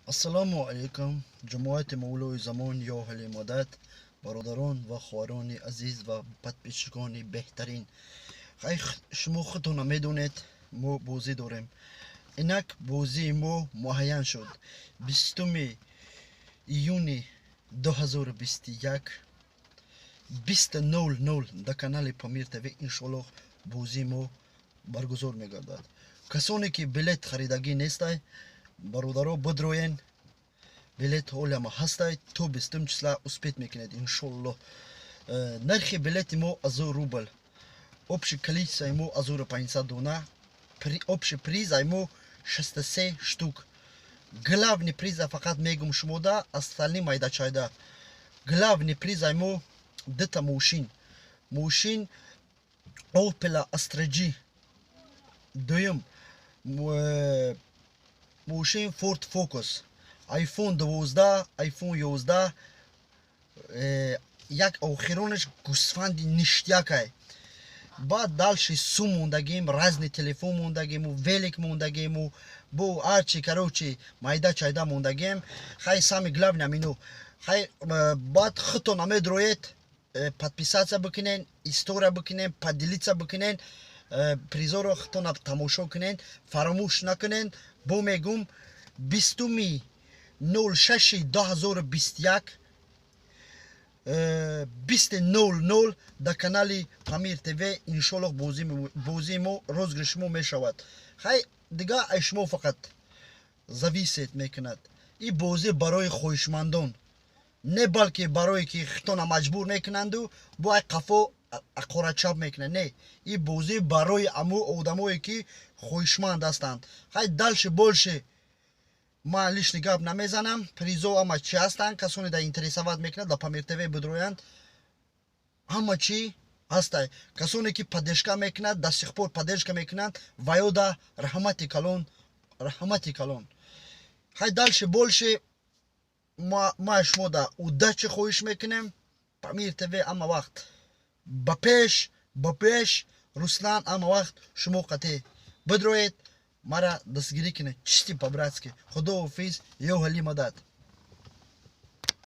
Ассалому алайкум, ҷамоати мавлои замон, ё ҳали мадад, бародарон ва хоҳарони азиз ва подписчикони беҳтарин. Хай, шумо худтона медонед, мо бозӣ дорем. Инак бозии мо муайян шуд. 20 июни 2021, 20:00 дар канали Памир ТВ иншоаллоҳ бозии мо баргузор мегардад. Касоне ки билет харидагӣ нестай, бародаро, бидроен, билет ҳолама ҳастай, то 20 числа успеть мекунед иншоаллоҳ. Нархи билети мо 1000 рубл, общий количествои мо 1500 дона, общий призаи мо 63 штук. Главный приза фақат мегум шумода, остальные майдачайда. Главный призаи мо дута мошин, мошин Opel Astra G, дуюм мошин Ford Focus, iPhone 12, iPhone 11, як охиронаш гӯсфанди ништякай. Баъд дальше сум мондагим, разный телефон мондагиму, велик мондагиму, бо арчи, короче, майда чайда мондагим. Хай, самый главный амину. Хай, баъд худтон намедроед, подписаться бикунен, история бикунен, поделиться бикунен, призоро худтона тамошо кунен, фаромӯш накунен. Бо мегум, 20-и 06-и 2021, 20:00 дар канали Памир ТВ иншоаллоҳ бозии мо, розыгрыши мо мешавад. Хай, дига ай шумо фақат зависит мекунад. Ин бозӣ барои хоҳишмандон, не балки барое ки хитона маҷбур мекунанду бо ай қафо ақорачап мекунанд. Не, ин бозӣ барои аму одамое ки хоҳишманд ҳастанд. Хай, дальше больше ман лишний гап намезанам. Призо ҳама чӣ ҳастанд, касоне да интересовать мекунад, да Памир ТВ бидроянд, ҳама чӣ ҳастай. Касоне ки поддержка мекунад, до сих пор поддержка мекунанд, ваёда раҳмати калон, раҳмати калон. Хай, дальше больше ма шумо да удачи хоҳиш мекунем. Памир ТВ ҳама вақт ба пеш, ба пеш. Руслан ҳама вақт шумо қатъе. Бидроед, мара дастгирӣ кунед, чисто по-братски. Худоҳофиз, ё ҳали мадад.